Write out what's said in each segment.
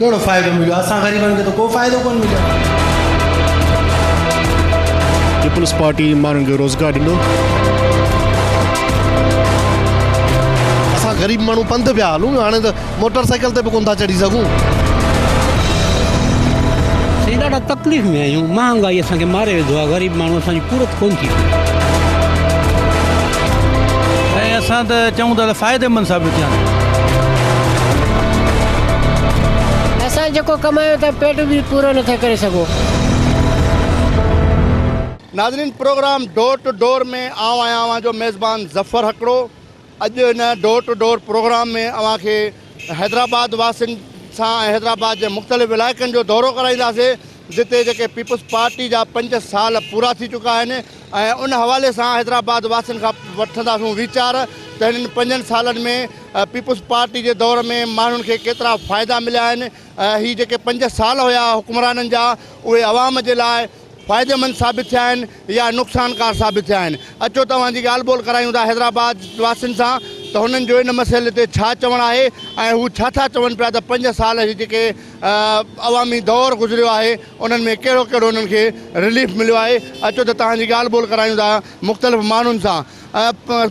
ڪهڙو فائدو مليو اسان غريبن کي ته ڪو فائدو ڪونه مليو. پيپلز پارٽي ماڻهن کي روزگار ڏنو. اسان غريب ماڻهو پنڌ پيا هلون هاڻي ته موٽر سائيڪل تي به ڪونه ٿا چڙهي سگهون. سائين ڏاڍا تڪليف ۾ آهيون مهانگائي اسان کي ماري وڌو آهي غريب ماڻهو اسان جي پورت ڪونه ٿي پئي. سائين اسان ته چئون ٿا ته فائديمند ثابت ٿيا آهن. اسان جيڪو ڪمايون ٿا پيٽ به پورو نٿا ڪري سگهون. ناظرين پروگرام ڊور ٽو ڊور ۾ آئون آهيان اوهان جو ميزبان ظفر هڪڙو اڄ هن ڊور ٽو ڊور پروگرام ۾ اوهان کي حيدرآباد واسين سان ۽ حيدرآباد جي مختلف علائقن جو دورو ڪرائينداسين جتي جيڪي پيپلز پارٽي جا پنج سال پورا ٿي چڪا آهن ۽ ان حوالي سان حيدرآباد واسين کان وٺنداسون ويچار ته هنن پنجن سالن ۾ پيپلز پارٽي جي دور ۾ ماڻهن کي ڪيترا فائدا مليا آهن ۽ هي جيڪي پنج سال هيا حڪمرانن جا اهي عوام جي لاء فائديمند ثابت ٿيا آهن يا نقصانڪار ثابت ٿيا آهن اچو ته اوهان جي ڳالهه ٻولهه ڪرايون ٿا حيدرآباد واسين سان ته هنن جو ان مسئلي تي ڇا چوڻ آهي ۽ هو ڇا ٿا چون پيا ته پنج سال هي جيڪي عوامي دور گذريو آهي انهن ۾ ڪهڙو ڪهڙو انهن کي رليف مليو آهي اچو ته توهان جي ڳالهه ٻولهه ڪرايون ٿا مختلف ماڻهن سان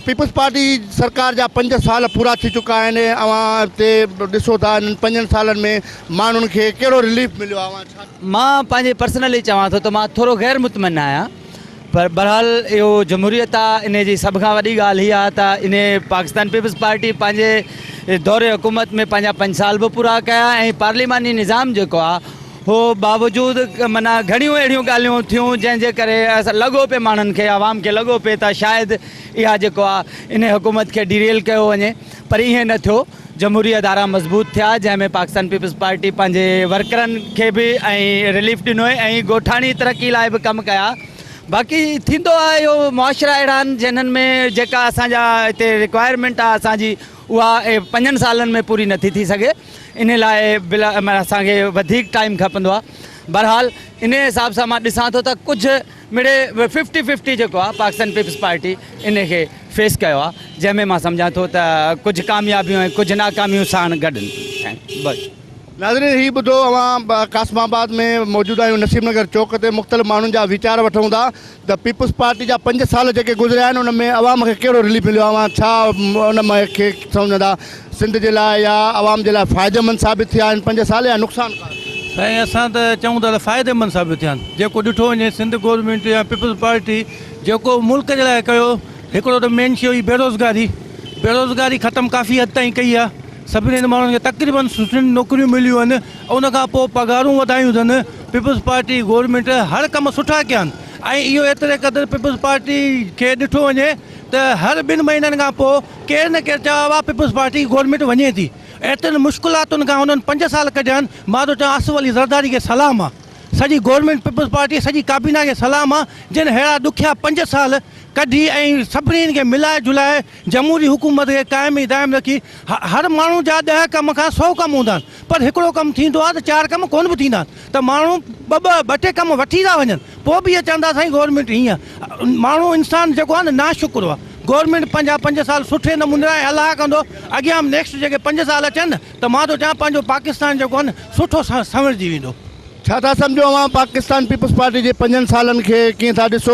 پيپلز پارٽي سرڪار جا پنج سال پورا ٿي چڪا آهن اوهان هتي ڏسو ٿا انهن پنجن سالن ۾ ماڻهن کي ڪهڙو رليف مليو آهي اوهان ڇا مان پنهنجي پرسنلي چوان ٿو ته مان ٿورو غير مطمئن آهيان پر بهرحال اهو جمهوريت آ انهي جي سڀ کان وڏي ڳالهه هي آ ته انهي پاڪستان پيپلز پارٽي پنهنجي دور حڪومت ۾ پنهنجا پنج سال به پورا ڪيا ۽ پارليماني نظام جيڪو آ هو باوجود معنيٰ گهڻيون اهڙيون ڳالهيون ٿيون جنهن جي ڪري لڳو پئي ماڻهن کي عوام کي لڳو پئي ته شايد اها جيڪو آ انهي حڪومت کي ڊيريل ڪيو وڃي پر ائين نه ٿيو جمهوري ادارا مضبوط ٿيا جنهن ۾ پاڪستان پيپلز پارٽي پنهنجي ورڪرن کي به ۽ رليف ڏنو ۽ ڳوٺاڻي ترقي لاء به ڪم ڪيا باقي ٿيندو آهي اهو معاشرا اهڙا آهن جنھن ۾ جيڪا اسان جا هتي رڪوائرمينٽ آهي اسان جي اها پنجن سالن ۾ پوري نٿي ٿي سگهي ان لاء بلا اسان کي وڌيڪ ٽائيم کپندو آهي بهرحال ان حساب سان مان ڏسان ٿو ته ڪجهه مڙئي ففٽي ففٽي جيڪو آهي پاڪستان پيپلز پارٽي ان کي فيس ڪيو آهي جنهن ۾ مان سمجهان ٿو ته ڪجهه ڪاميابيون ۽ ڪجهه ناڪاميون ساڻ گڏ آهن بس. ناظرين هي ٻڌو اوهان قاسم آباد ۾ موجود آهيون نصيب نگر چوڪ تي مختلف ماڻهن جا ويچار وٺون ٿا ته پيپلز پارٽي جا پنج سال جيڪي گذريا آهن ان ۾ عوام کي ڪهڙو رليف مليو آهي اوهان ڇا ان ۾ کي سمجهندا سنڌ جي لاء يا عوام جي لاء فائديمند ثابت ٿيا آهن پنج سال يا نقصانڪار؟ سائين اسان ته چئون ٿا ته فائديمند ثابت ٿيا آهن جيڪو ڏٺو وڃي سنڌ گورنمينٽ يا پيپلز پارٽي جيڪو ملڪ جي لاء ڪيو هڪڙو ته مين شيء هئي بيروزگاري بيروزگاري ختم ڪافي حد تائين ڪئي آهي سڀني ماڻهن کي تقريبن سٺيون نوڪريون مليون آهن ان کان پوء پگهارون وڌايون اٿن پيپلز پارٽي گورنمينٽ هر ڪم سٺا ڪيا آهن ۽ اهو ايتري قدر پيپلز پارٽي کي ڏٺو وڃي ته هر ٻن مهينن کان پوء ڪير نه ڪير چوي ها پيپلز پارٽي گورنمينٽ وڃي ٿي ايترين مشڪلاتن کان انهن پنج سال ڪڍيا آهن مان ٿو چوان آصف علي زرداري کي سلام آهي سڄي گورنمينٽ پيپلز پارٽي سڄي ڪابينا کي سلام آ جن ههڙا ڏکيا پنج سال ڪڍي ۽ سڀني کي ملائي جلائي جمهوري حڪومت کي قائم ۽ دائم رکي هر ماڻهو جا ڏهه ڪم کان سئو ڪم هوندا آهن پر هڪڙو ڪم ٿيندو آ ته چار ڪم ڪونه به ٿيندا آهن ته ماڻهو ٻه ٻه ٻه ٽي ڪم وٺي ٿا وڃن پوء به اهي چوندا سائين گورنمينٽ هيئن ماڻهو انسان جيڪو آ نه ناشڪرو آ گورنمينٽ پنهنجا پنج سال سٺي نموني ۽ الله ڪندو اڳيان نيڪسٽ جيڪي پنج سال اچن ته مان ٿو چاهيان پنهنجو پاڪستان جيڪو آهي نه سٺو سنورجي ويندو. ڇا ٿا سمجهو اوهان پاڪستان پيپلز پارٽي جي پنجن سالن کي ڪيئن ٿا ڏسو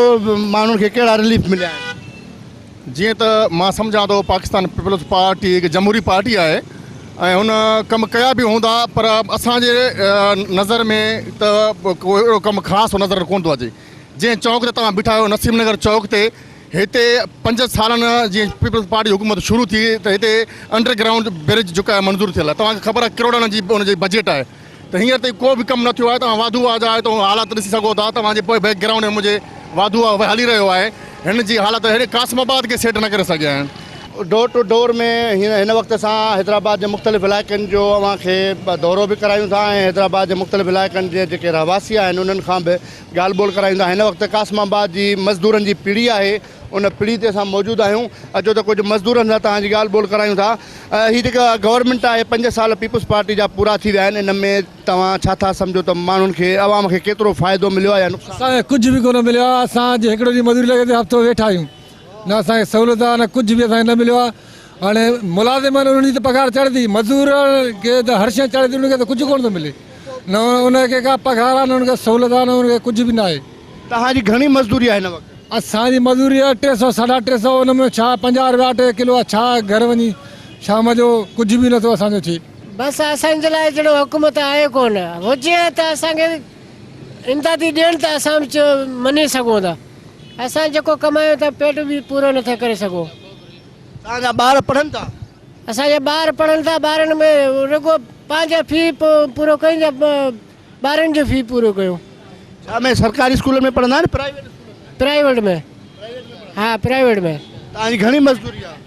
ماڻهن کي ڪهڙا رليف مليا آهن؟ جيئن ته مان سمجهان ٿو پاڪستان پيپلز پارٽي هڪ جمهوري پارٽي آهي ۽ هن ڪم ڪيا به هوندا پر اسان جي نظر ۾ ته ڪو اهڙو ڪم خاص نظر ڪونه ٿو اچي جنهن چوڪ تي توهان بيٺا آهيو نسيم نگر چوڪ تي هتي پنج سالن جيئن پيپلز پارٽي حڪومت شروع ٿي ته هتي انڊر گرائونڊ برج جيڪو آهي منظور ٿيل آهي توهان کي خبر آهي ڪروڙن جي ان جي بجيٽ آهي ته هينئر تائين ڪو به ڪم نه ٿيو آهي توهان واڌو واهه جا هتو حالات ڏسي سگهو ٿا توهان جي پوء بيڪ گرائونڊ ۾ منهنجي واڌو واهه هلي رهيو آهي هن جي حالت هن قاسم آباد کي سيٽ نه ڪري سگهيا آهن. ڊور ٽو ڊور ۾ هن وقت اسان حيدرآباد جي مختلف علائقن جو اوهان کي دورو به ڪرايون ٿا ۽ حيدرآباد جي مختلف علائقن جي جيڪي رهواسي آهن انهن کان به ڳالهه ٻولهه ڪرايون ٿا هن وقت قاسم آباد جي مزدورن جي پڙي آهي ان پڙي تي اسان موجود آهيون اچو ته ڪجهه مزدورن سان توهان جي ڳالهه ٻولهه ڪرايون ٿا هي جيڪا گورنمينٽ آهي پنج سال پيپلز پارٽي جا پورا ٿي ويا آهن ان ۾ توهان ڇا ٿا سمجهو ته ماڻهن کي عوام کي ڪيترو فائدو مليو آهي يا نقصان؟ اسان کي ڪجهه به ڪونه مليو آهي اسان اڄ هڪڙو ڏينهن مزوري لڳي ٿي هفتو ويٺا آهيون نه اسان کي سهولت آهي نه ڪجهه به اسان کي نه مليو آهي. هاڻي ملازم آهن انهن جي ته پگهار چڙهي ٿي مزور کي ته هر شيء چڙهي ٿي انهن کي ته ڪجهه ڪونه ٿو ملي نه ان کي ڪا پگهار آهي نه ان کي سهولت آهي نه ان کي ڪجهه به نه آهي. توهان جي گهڻي مزدوري آهي هن وقت؟ اسان جي مزوري آهي ٽي سئو ساڍا ٽي سئو ان ۾ ڇا 50 رپيا اٽي جو ڪلو آهي ڇا گهر وڃي شام جو ڪجهه به نٿو اسان جو ٿئي. بس اسان جي لاء جهڙو حڪومت آهي ڪونه هجي ها ته اسان کي امدادي ڏين ته اسان به مڃي سگهون ٿا اسان جيڪو ڪمايون ٿا پيٽ به پورو نٿا ڪري سگهون. توهان جا ٻار پڙهن ٿا؟ اسان جا ٻار پڙهن ٿا ٻارن ۾ رڳو پنهنجا في پورو ڪيون يا ٻارن جو في پورو ڪيون. ڇا ۾ سرڪاري اسڪولن ۾ پڙهندا آهن پرائيويٽ اسڪولن ۾؟ پرائيويٽ ۾ ها پرائيويٽ ۾. توهان جي گهڻي مزدوري آهي؟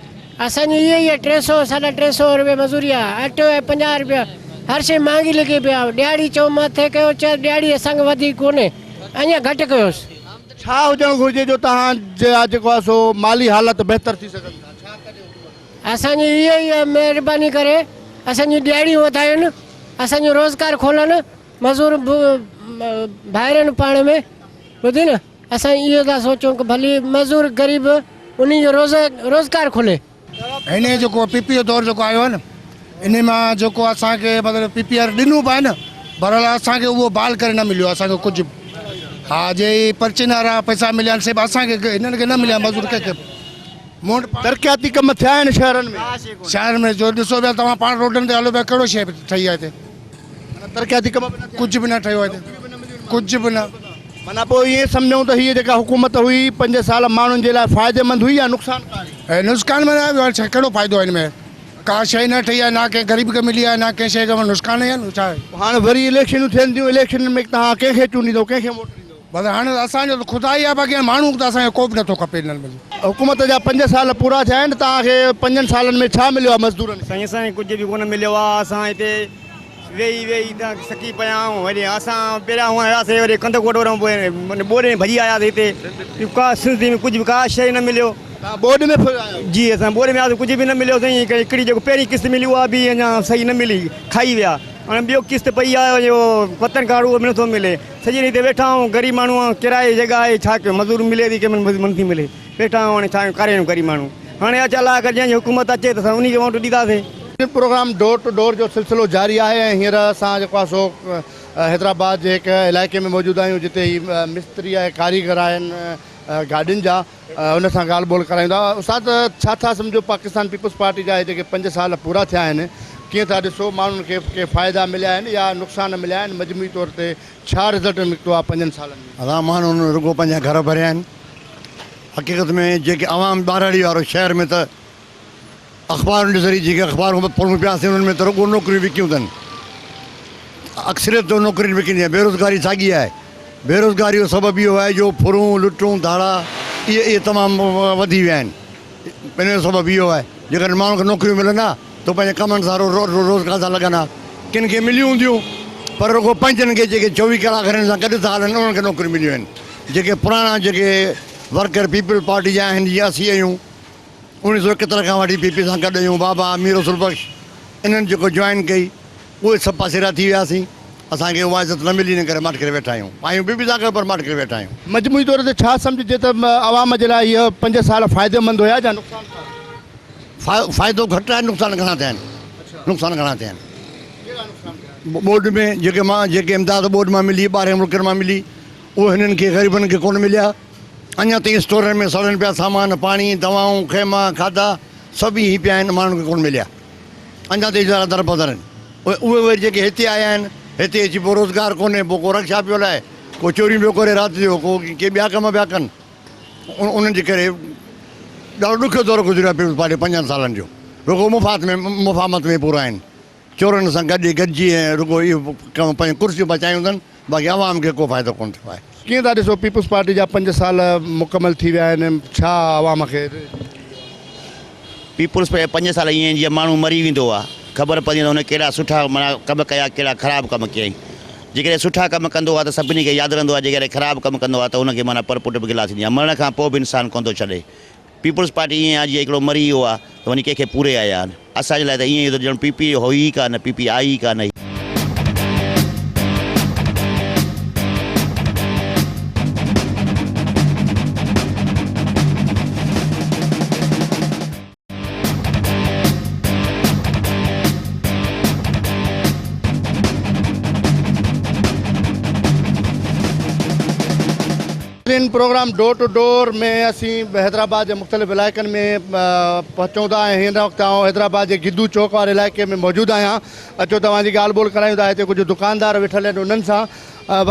اسان جي اها ئي آهي ٽي سئو ساڍا ٽي سئو روپيا مزوري آهي اٽو آهي 50 روپيا هر شيء مهانگي لڳي پئي آهي ڏهاڙي چئو مٿي ڪيو چئه ڏهاڙي اسان کي وڌيڪ ڪونهي اڃا گهٽ ڪيوس. ڇا هجڻ گهرجي جو توهان جا جيڪو آهي سو مالي حالت بهتر ٿي سگهن ٿا ڇا ڪري حڪومت؟ اسان جي اها ئي آهي مهرباني ڪري اسان جون ڏهاڙيون وڌاين اسان جو روزگار کولن مزور ڀائرن پاڻ ۾ ٻڌي نه اسان اهو ٿا سوچون ته ڀلي مزور غريب انهي جو روزگار کولي. هن جيڪو پي پي جو دور جيڪو آيو آهي نه ان مان جيڪو اسان کي مطلب پي پي آر ڏنو به آهي نه بهرحال اسان کي اهو بحال ڪري نه مليو اسان کي ڪجهه به ها جي پرچين وارا پئسا مليا آهن سي به اسان کي هنن کي نه مليا مزور ڪنهن کي به مون وٽ ترقياتي ڪم ٿيا آهن شهرن ۾؟ شهر ۾ جو ڏسو پيا توهان پاڻ روڊن تي هلو پيا ڪهڙو شيء ٺهي آهي هتي. معنيٰ ترقياتي ڪم به نه ٿيا. ڪجهه به نه ٺهيو آهي هتي ڪجهه به نه. معنيٰ پوء ائين سمجهون ته هيء جيڪا حڪومت هئي پنج سال ماڻهن جي لاء فائديمند هئي يا نقصانڪار؟ نقصان معنيٰ ڪهڙو فائدو آهي هن ۾ ڪا شيء نه ٺهي آهي نه ڪنهن غريب کي ملي آهي نه ڪنهن شيء کي نقصان ئي آهي نه ڇا آهي. هاڻ وري اليڪشنون ٿين ٿيون اليڪشنن ۾ توهان ڪنهن کي چونڊيندو ڪنهن کي ووٽ ڏيندو؟ بس هاڻ اسان جو ته خدا ئي آهي باقي هاڻ ماڻهو ته اسان کي ڪو به نٿو کپي هنن ۾. حڪومت جا پنج سال پورا ٿيا آهن توهان کي پنجن سالن ۾ ڇا مليو آهي مزدورن کي؟ سائين اسان کي ڪجهه به ڪونه مليو آهي اسان هتي ويهي ويهي ته سڪي پيا آهيون وري اسان پهريان هونئن هياسي وري ڪنڌڪوٽ وارو پوء ٻوڏ ۾ ڀڄي آياسي هتي ڪا سنڌ ۾ ڪجهه به ڪا شيء نه مليو. توهان ٻوڏ ۾ ڦريا آهيو؟ جي اسان ٻوڏ ۾ آياسي ڪجهه به نه مليو سائين هڪڙي جيڪو پهرين قسط ملي اها به اڃا صحيح نه ملي کائي ويا هاڻي ٻيو قسط پئي آهي اهو وطن ڪارڊ اهو به نٿو ملي سڄي ڏينهن هتي ويٺا آهيون غريب ماڻهو آهيون ڪرائي جي جڳهه آهي ڇا ڪيون مزوري ملي ٿي ڪنهن مهل نٿي ملي ويٺا آهيون هاڻي ڇا ڪيون ڪاري آهيون غريب ماڻهو هاڻي اچ الله ڪري جنهن جي حڪومت اچي ته اسان انهي کي ووٽ ڏينداسين. پروگرام ڊور ٽو ڊور جو سلسلو جاري آهي ۽ هينئر اسان جيڪو آهي سو حيدرآباد جي هڪ علائقي ۾ موجود آهيون جتي هي مستري ۽ ڪاريگر آهن گاڏين جا ان سان ڳالهه ٻولهه ڪرايون ٿا. استاد ڇا ٿا سمجهو پاڪستان پيپلز پارٽي جا هي جيڪي پنج سال پورا ٿيا آهن ڪيئن ٿا ڏسو ماڻهن کي ڪي فائدا مليا آهن يا نقصان مليا آهن مجموعي طور تي ڇا رزلٽ نڪتو آهي پنجن سالن ۾؟ اسان ماڻهن رڳو پنهنجا گهر ڀريا آهن حقيقت ۾ جيڪي عوام ٻهراڙي وارو شهر ۾ ته اخبارن جي ذريعي جيڪي اخبارون پڙهون پيا سين انهن ۾ ته رڳو نوڪريون وڪيون اٿن اڪثريت ته نوڪرين وڪندي آهي بيروزگاري ساڳي آهي بيروزگاري جو سبب اهو آهي جو ڦرون لٽون ڌاڙا اهي اهي تمام وڌي ويا آهن ان جو سبب اهو آهي جيڪڏهن ماڻهن کي نوڪريون ملن ها ته پنهنجي ڪمن سان روزگار سان لڳن ها ڪن کي مليون هونديون پر رڳو پنهنجن کي جيڪي 24 ڪلاڪ هنن سان گڏ ٿا هلن انهن کي نوڪريون مليون آهن جيڪي پراڻا جيڪي ورڪر پيپلز پارٽي جا آهن جيئن اسين آهيون 1971 کان وٺي پي پي سان گڏ آهيون بابا مير رسول بخش انهن جيڪو جوائن ڪئي اهي سڀ پاسيرا ٿي وياسين اسان کي اها عزت نه ملي ان ڪري ماٺ ڪري ويٺا آهيون آهيون پي پي سان گڏ پر ماٺ ڪري ويٺا آهيون. مجموعي طور تي ڇا سمجهجي ته عوام جي لاء اهي پنج سال فائديمند هيا يا نقصانڪار؟ فائدو گهٽ آهي نقصان گهڻا ٿيا آهن نقصان گهڻا ٿيا آهن ٻوڏ ۾ جيڪي مان جيڪي امداد ٻوڏ مان ملي ٻاهرين ملڪن مان ملي اهي هنن کي غريبن کي ڪونه مليا اڃا تائين اسٽورن ۾ سڙن پيا سامان، پاڻي، دوائون، خيما، کاڌا سڀ ائين ئي پيا آهن ماڻهن کي ڪونه مليا اڃا تائين ويچارا دربدر آهن اهي وري جيڪي هتي آيا آهن هتي اچي پوء روزگار ڪونهي پوء ڪو رڪشا پيو هلائي ڪو چوريون پيو ڪري رات جو ڪو ڪي ٻيا ڪم پيا ڪن انهن جي ڪري ڏاڍو ڏکيو دور گذريو آهي پيپلز پارٽي پنجن سالن جو رڳو مفاد ۾ مفاهمت ۾ پورا آهن چورن سان گڏ گڏجي ۽ رڳو اهو ڪم پنهنجون ڪرسيون بچايون اٿن باقي عوام کي ڪو فائدو ڪونه ٿيو آهي. ڪيئن ٿا ڏسو پيپلز پارٽي جا پنج سال مڪمل ٿي ويا آهن ڇا عوام کي. پيپلز پارٽي جا پنج سال ائين جيئن ماڻهو مري ويندو آ خبر پوندي آ ته هن ڪهڙا سٺا معنيٰ ڪم ڪيا ڪهڙا خراب ڪم ڪيائين جيڪڏهن سٺا ڪم ڪندو آ ته سڀني کي ياد رهندو آ جيڪڏهن خراب ڪم ڪندو آ ته ان کي معنيٰ پر پٽ به گلا ٿيندي آ مرڻ کان پوء به انسان ڪونه ٿو ڇڏي پيپلز پارٽي ائين آ جيئن هڪڙو مري ويو آ ته وڃي ڪنهن کي پوري آيا آهن. اسان جي لاء ته ائين ئي ته ڄڻ پي پي هئي ئي ڪا نه، پي پي آئي ئي ڪا نه هئي. ناظرين پروگرام ڊور ٽو ڊور ۾ اسين حيدرآباد جي مختلف علائقن ۾ پهچون ٿا ۽ هن وقت آئون حيدرآباد جي گدو چوڪ واري علائقي ۾ موجود آهيان اچو توهان جي ڳالهه ٻولهه ڪرايون ٿا هتي ڪجهه دڪاندار ويٺل آهن انهن سان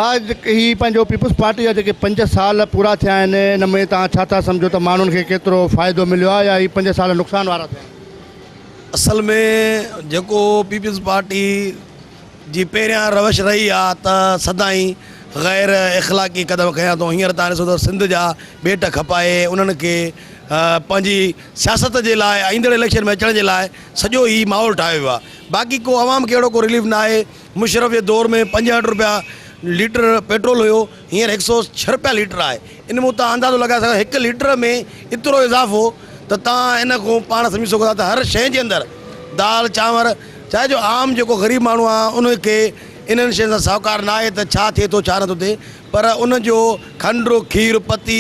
ڀاء هي پنهنجو پيپلز پارٽي جا جيڪي پنج سال پورا ٿيا آهن ان ۾ توهان ڇا ٿا سمجهو ته ماڻهن کي ڪيترو فائدو مليو آهي يا هي پنج سال نقصان وارا ٿيا آهن؟ اصل ۾ جيڪو پيپلز پارٽي جي پهريان روش رهي آ ته سدائين غير اخلاقي قدم کنيا اٿئون هينئر تان ڏسو ته سنڌ جا ٻيٽ کپائي انهن کي پنهنجي سياست جي لاء ايندڙ اليڪشن ۾ اچڻ جي لاء سڄو هي ماحول ٺاهيو ويو آ باقي ڪو عوام کي اهڙو ڪو رليف نه آهي مشرف جي دور ۾ 65 روپيا ليٽر پيٽرول هيو هينئر 106 روپيا ليٽر آهي ان مون تان اندازو لڳائي سگهو هڪ ليٽر ۾ ايترو اضافو ته تان ان کان پاڻ سمجهي سگهو ٿا ته هر شيء جي اندر دال چانور ڇا جو عام جيڪو غريب ماڻهو آهي ان کي انهن شين سان سهڪار نه آهي ته ڇا ٿئي ٿو ڇا نٿو ٿئي پر ان جو کنڊ کير پتي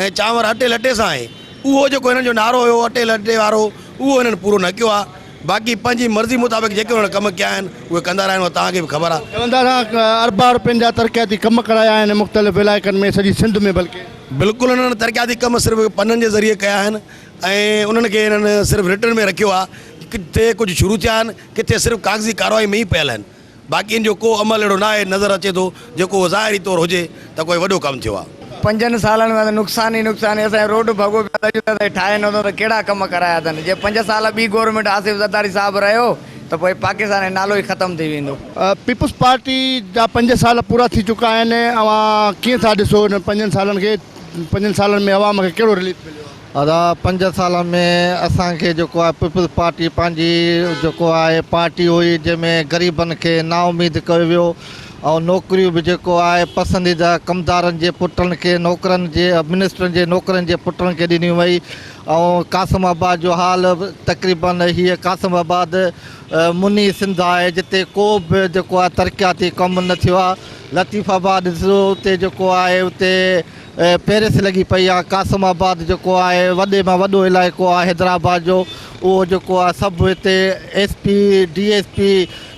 ۽ چانور اٽي لٽي سان آهي اهو جيڪو هنن جو نعرو هيو اٽي لٽي وارو اهو هنن پورو نه ڪيو آهي باقي پنهنجي مرضي مطابق جيڪي انهن ڪم ڪيا آهن اهي ڪندا رهيا آهن اها توهان کي به خبر آهي. چون ٿا اسان اربها روپين جا ترقياتي ڪم ڪرايا آهن مختلف علائقن ۾ سڄي سنڌ ۾ بلڪه. بلڪل انهن ترقياتي ڪم صرف پنن جي ذريعي ڪيا آهن ۽ انهن کي انهن صرف رٽن ۾ رکيو آهي ڪٿي ڪجهه شروع ٿيا آهن ڪٿي صرف ڪاغذي ڪارروائي ۾ ئي پيل آهن باقي ان جو ڪو عمل اهڙو ناهي نظر اچي ٿو جيڪو ظاهري طور هجي ته ڪوئي وڏو ڪم ٿيو آهي. پنجن سالن ۾ ته نقصان ئي نقصان اسان جو روڊ ڀڳو پيو اٿن اڄ تائين ٺاهي نه اٿن ته ڪهڙا ڪم ڪرايا اٿن جي پنج سال ٻي گورنمينٽ آصف زرداري صاحب رهيو ته پوء پاڪستان جو نالو ئي ختم ٿي ويندو. پيپلز پارٽي جا پنج سال پورا ٿي چڪا آهن اوهان ڪيئن ٿا ڏسو انهن پنجن سالن کي پنجن سالن ۾ عوام کي ڪهڙو رليف مليو آهي؟ ادا پنج سالن ۾ اسان کي جيڪو آهي پيپلز پارٽي پنهنجي جيڪو آهي پارٽي هئي جنهن ۾ غريبن کي نااميد ڪيو ويو ۽ نوڪريون به جيڪو آهي پسنديده ڪمدارن جي پٽن کي نوڪرن جي منسٽرن جي نوڪرن جي پٽن کي ڏني وئي ۽ قاسم آباد جو حال تقريبن هيء قاسم آباد مني سنڌ آهي جتي ڪو به جيڪو آهي ترقياتي ڪم نه ٿيو آهي لطيف آباد ڏسو اتي جيڪو آهي اتي پيرس لڳي پئي آ قاسم آباد جيڪو آهي وڏي مان وڏو علائقو آ حيدرآباد جو اهو جيڪو آ سڀ هتي S P D S P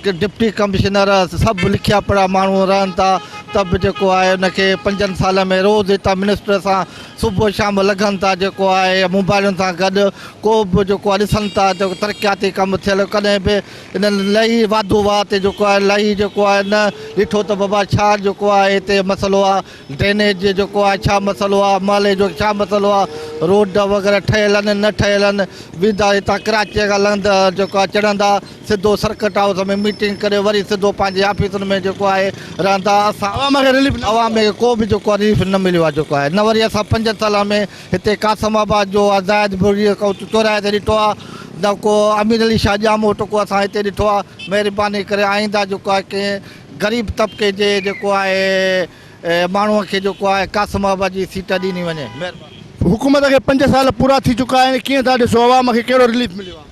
deputy commissioner سڀ لکيا پڙهيا ماڻهو رهن ٿا ته به جيڪو آهي ان کي پنجن سالن ۾ روز هتان منسٽر سان صبح شام لڳن ٿا جيڪو آهي موبائلن سان گڏ ڪو به جيڪو آ ڏسن ٿا ته ترقياتي ڪم ٿيل ڪڏهن به انهن لهي واڌو واهه تي جيڪو آهي لهي جيڪو آهي نه ڏٺو ته بابا ڇا جيڪو آهي هتي مسئلو آ ڊرينيج جو جيڪو آهي ڇا مسئلو آهي محلي جو ڇا مسئلو آهي روڊ وغيره ٺهيل آهن نه ٺهيل آهن ويندا هتان ڪراچيء کان لهندا جيڪو آهي چڙهندا سڌو سرڪٽ هائوس ۾ ميٽنگ ڪري وري سڌو پنهنجي آفيسن ۾ جيڪو آهي رهندا اسان عوام کي رليف عوام کي ڪو به جيڪو آهي رليف نه مليو آهي جيڪو آهي نه وري اسان پنجن سالن ۾ هتي قاسم آباد جو زاهد ڀرڳڙي چوراهي تي ڏٺو آهي نه ڪو امير علي شاهه ڄاموٽ ڪو اسان هتي ڏٺو آهي مهرباني ڪري آئنده جيڪو آهي ڪنهن غريب طبقي جي جيڪو آهي ماڻهو کي جيڪو آهي قاسم آباد جي سيٽ ڏني وڃي مهرباني. حڪومت کي پنج سال پورا ٿي چڪا آهن ڪيئن ٿا ڏسو عوام کي ڪهڙو رليف مليو آهي.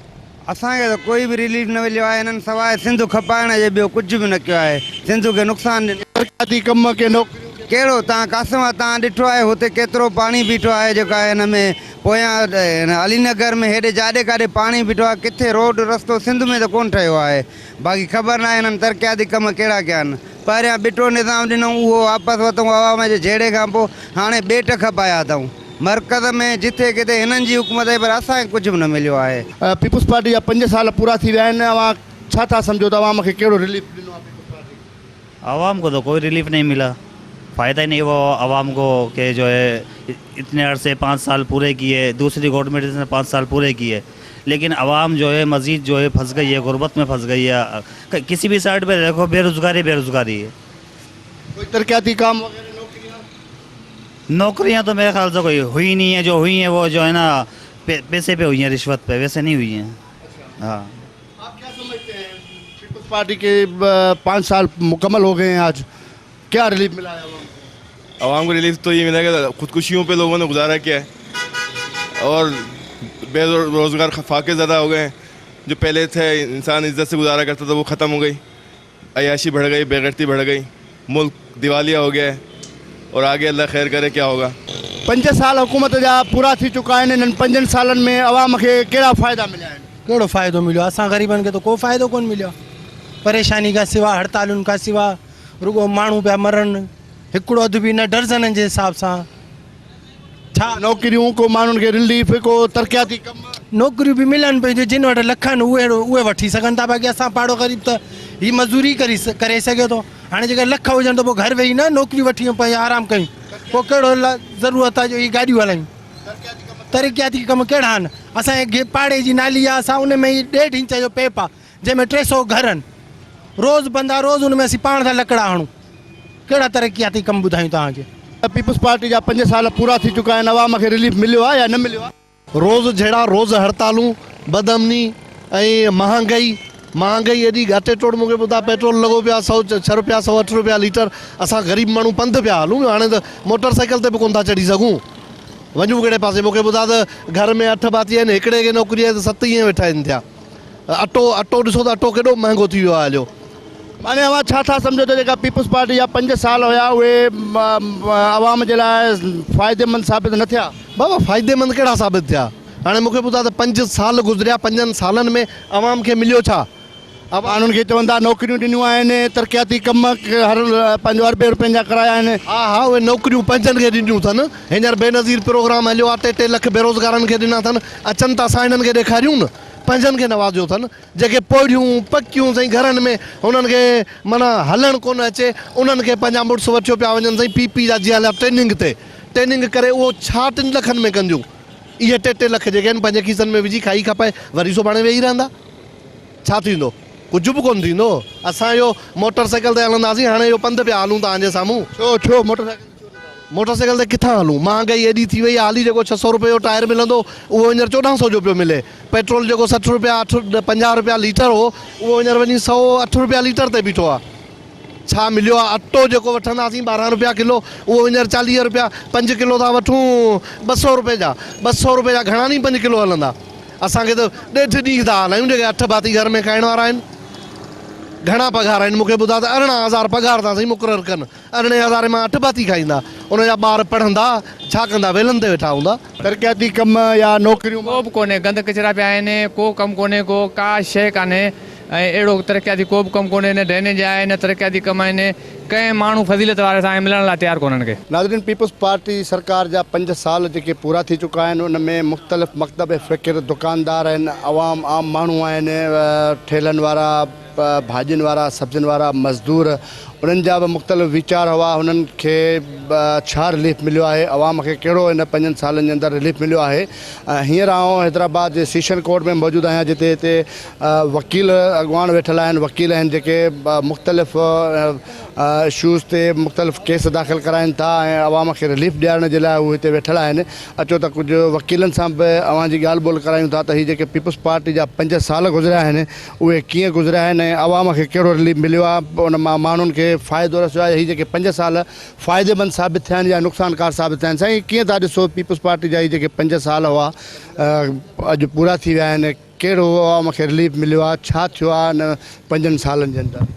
اسان کي ته ڪوئي به رليف نه مليو آهي هنن سواء سنڌ کپائڻ جي ٻيو ڪجهه به نه ڪيو آهي سنڌ کي نقصان ڏنو. ترقياتي ڪم ڪي نوڪريون ڪي. ڪهڙو تان قاسم آ تان ڏٺو آهي هتي ڪيترو پاڻي بيٺو آهي جيڪو آهي هن ۾ پويان هن علي نگر ۾ هيڏي جاڏي ڪاڏي پاڻي بيٺو آهي ڪٿي روڊ رستو سنڌ ۾ ته ڪونه ٺهيو آهي باقي خبر ناهي هنن ترقياتي ڪم ڪهڙا ڪيا آهن. پهريان ٻٽو نظام ڏنائون اهو واپس ورتائون عوام جي جهيڙي کان پوء هاڻي ٻيٽ کپايا اٿائون. مرڪز ۾ جٿي ڪٿي هنن جي حڪومت آهي پر اسان کي ڪجهه به نه مليو آهي. پيپلز پارٽي جا پنج سال پورا ٿي ويا آهن اوهان ڇا ٿا سمجهو ته عوام کي ڪهڙو رليف ڏنو آهي پيپلز پارٽي؟ عوام کو تو کوئي رليف نهين ملا فائده هي نهين هوا عوام کو که جو هي اتني عرصي پانچ سال پوري کيي دوسري گورنمينٽ ني پانچ سال پوري کيي ليڪن عوام جو هي مزيد جو هي ڦس گئي هي غربت ۾ ڦس گئي هي ڪسي بي سائيڊ پي ديکو بي روزگاري بي روزگاري هي. کوئي ترقياتي ڪام وغيره نوڪريان. نوڪريان تو ميري خيال سي کوئي هئي نهين هي جو هئي هي وو جو هي نا پيسي پي هئي هي رشوت پي ويسي نهين هئي هي ها. آپ ڪيا سمجهتي هين پيپلز پارٽي ڪي پانچ سال مڪمل هو گئي هين آج ڪيا رليف ملا هي عوام ڪو. عوام کو رليف تو يي ملا ڪي خودڪشيون پي لوگون ني گذارا ڪيا هي اور بي روزگار فاقي زياده هو گئي هين جو پهلي ٿي انسان عزت سي گذارا ڪرتا ٿا وو ختم هو گئي عياشي بڙھ گئي بيغيرتي بڙھ گئي ملڪ ديواليه هو گيا هي اور آگي الله خير ڪري ڪيا هوگا. پنج سال حڪومت جا پورا ٿي چڪا آهن انهن پنجن سالن ۾ عوام کي ڪهڙا فائدا مليا آهن؟ ڪهڙو فائدو مليو آهي اسان غريبن کي ته ڪو فائدو ڪونه مليو آهي پريشاني کان سوا هڙتالن کان سوا رڳو ماڻهو پيا مرن هڪڙو اڌ به نه ڊرزنن جي حساب سان. ڇا نوڪريون ڪو ماڻهن کي رليف ڪو ترقياتي ڪم. نوڪريون به ملن پيون ٿيون جن وٽ لک آهن اهي اهي وٺي سگهن ٿا باقي اسان پاڙو غريب ته هي مزوري ڪري ڪري سگهي ٿو هاڻي جيڪڏهن لک هجن ته پوء گهر ويهي نه نوڪريون وٺي پنهنجو آرام ڪيون پوء ڪهڙو ضرورت آهي جو هي گاڏيون هلايون ترقياتي ڪم ڪهڙا آهن اسان جي پاڙي جي نالي آهي اسان ان ۾ ئي ڏيڍ انچ جو پيپ آهي جنهن ۾ 300 گهر آهن روز بندا روز ان ۾ اسين پاڻ ٿا لڪڙا هڻون ڪهڙا ترقياتي ڪم ٻڌايون توهان کي. پيپلز پارٽي جا پنج سال پورا ٿي چڪا آهن عوام کي رليف مليو آهي يا نه مليو آهي؟ روز جهڙا روز هڙتالون، بدامني ۽ مهانگائي، مهانگائي ايڏي گهاٽي ٽوڙ مون کي ٻڌاء پيٽرول لڳو پيو آهي 106 روپيا 108 روپيا ليٽر اسان غريب ماڻهو پنڌ پيا هلون هاڻي ته موٽر سائيڪل تي به ڪونه ٿا چڙهي سگهون وڃون ڪهڙي پاسي مون کي ٻڌاء ته گهر ۾ اٺ ڀاتي آهن هڪڙي کي نوڪري آهي ته ست ائين ويٺا آهن ٿيا. اٽو اٽو ڏسو ته اٽو ڪيڏو مهنگو ٿي ويو آهي هليو. معني اوهان ڇا ٿا سمجهو ته جيڪا پيپلز پارٽي جا پنج سال هيا اهي عوام جي لاء فائديمند ثابت نه ٿيا؟ بابا فائديمند ڪهڙا ثابت ٿيا؟ هاڻي مون کي ٻڌاء ته پنج سال گذريا پنجن سالن ۾ عوام کي مليو ڇا؟ ماڻهن کي چون ٿا نوڪريون ڏنيون آهن، ترقياتي ڪم هر پنهنجو اربين روپين جا ڪرايا آهن. ها ها اهي نوڪريون پنهنجن کي ڏنيون اٿن، هينئر بينظير پروگرام هليو آهي ٽي ٽي لک بيروزگارن کي ڏنا اٿن، اچن ته اسان هنن کي ڏيکاريون نه، پنهنجن کي نوازيو اٿن، جيڪي پوڙهيون پڪيون سائين گهرن ۾ هنن کي معنيٰ هلڻ ڪونه اچي انهن کي پنهنجا مڙس وٺيو پيا وڃن سائين پي پي جا جيئن هليا ٽريننگ تي ٽريننگ ڪري اهو ڇا ٽن لکن ۾ ڪنديون اهي ٽي ٽي لک جيڪي آهن پنهنجي کيسن ۾ وجهي کائي کپائي وري سڀاڻي ويهي رهندا. ڇا ٿيندو؟ ڪجهه به ڪونه ٿيندو. اسان اهو موٽر سائيڪل تي هلنداسين، هاڻي اهو پنڌ پيا هلون توهان جي سامهون. ڇو، ڇو موٽر سائيڪل تي ڇو نٿا هلو؟ موٽر سائيڪل تي ڪٿان هلون؟ مهانگائي ايڏي ٿي وئي آهي، حالي جيڪو 600 روپئي جو ٽائر ملندو، اهو هينئر 1400 جو پيو ملي. پيٽرول جيڪو 60 روپيا اٺ 50 روپيا ليٽر هو، اهو هينئر وڃي 108 روپيا ليٽر تي بيٺو آهي. ڇا مليو آهي؟ اٽو جيڪو وٺنداسين 12 روپيا ڪلو، اهو هينئر 40 روپيا، پنج ڪلو ٿا وٺون 200 روپئي جا، 200 روپئي جا گهڻا ڏينهن پنج ڪلو هلندا؟ اسان کي ته ڏيڍ ڏينهن ٿا هلايون جيڪي اٺ ڀاتي گهر ۾ کائڻ وارا آهن. گهڻا پگهار آهن مون کي ٻڌاء ته 18 هزار پگهار ٿا سائين مقرر ڪن ارڙهين هزارين مان اٺ ڀاتي کائيندا ان جا ٻار پڙهندا ڇا ڪندا ويلن تي ويٺا هوندا. ترقياتي ڪم يا نوڪريون. ڪو به ڪونهي گند ڪچرا پيا آهن ڪو ڪم ڪونهي ڪو ڪا شيء ڪانهي ۽ اهڙو ترقياتي ڪو به ڪم ڪونهي نه ڊرينيج آهي نه ترقياتي ڪم آهن ڪنهن ماڻهو فضيلت واري سان ملڻ لاء تيار ڪونهن ڪي. ناظرين پيپلز پارٽي سرڪار جا پنج سال جيڪي پورا ٿي چڪا آهن ان ۾ مختلف مڪتب فڪر دڪاندار آهن عوام عام ماڻهو آهن ٺيلن وارا ڀاڄين وارا سبزين وارا مزدور انهن جا به مختلف ويچار هئا انهن کي ڇا رليف مليو آهي عوام کي ڪهڙو ان پنجن سالن جي اندر رليف مليو آهي هينئر آئون حيدرآباد جي سيشن ڪورٽ ۾ موجود آهيان جتي هتي وڪيل اڳواڻ ويٺل آهن، وڪيل آهن جيڪي مختلف اشوز تي مختلف ڪيس داخل ڪرائين ٿا ۽ عوام کي رليف ڏيارڻ جي لاء هو هتي ويٺل آهن. اچو ته ڪجهه وڪيلن سان به اوهان جي ڳالهه ٻولهه ڪرايون ٿا ته هي جيڪي پيپلز پارٽي جا پنج سال گذريا آهن اهي ڪيئن گذريا آهن ۽ عوام کي ڪهڙو رليف مليو آهي ان مان ماڻهن کي فائدو رسيو آهي هي جيڪي پنج سال فائديمند ثابت ٿيا آهن يا نقصانڪار ثابت ٿيا آهن سائين ڪيئن ٿا ڏسو پيپلز پارٽي جا هي جيڪي پنج سال هئا اڄ پورا ٿي ويا آهن ڪهڙو عوام کي رليف مليو آهي ڇا ٿيو آهي ان پنجن سالن جي اندر.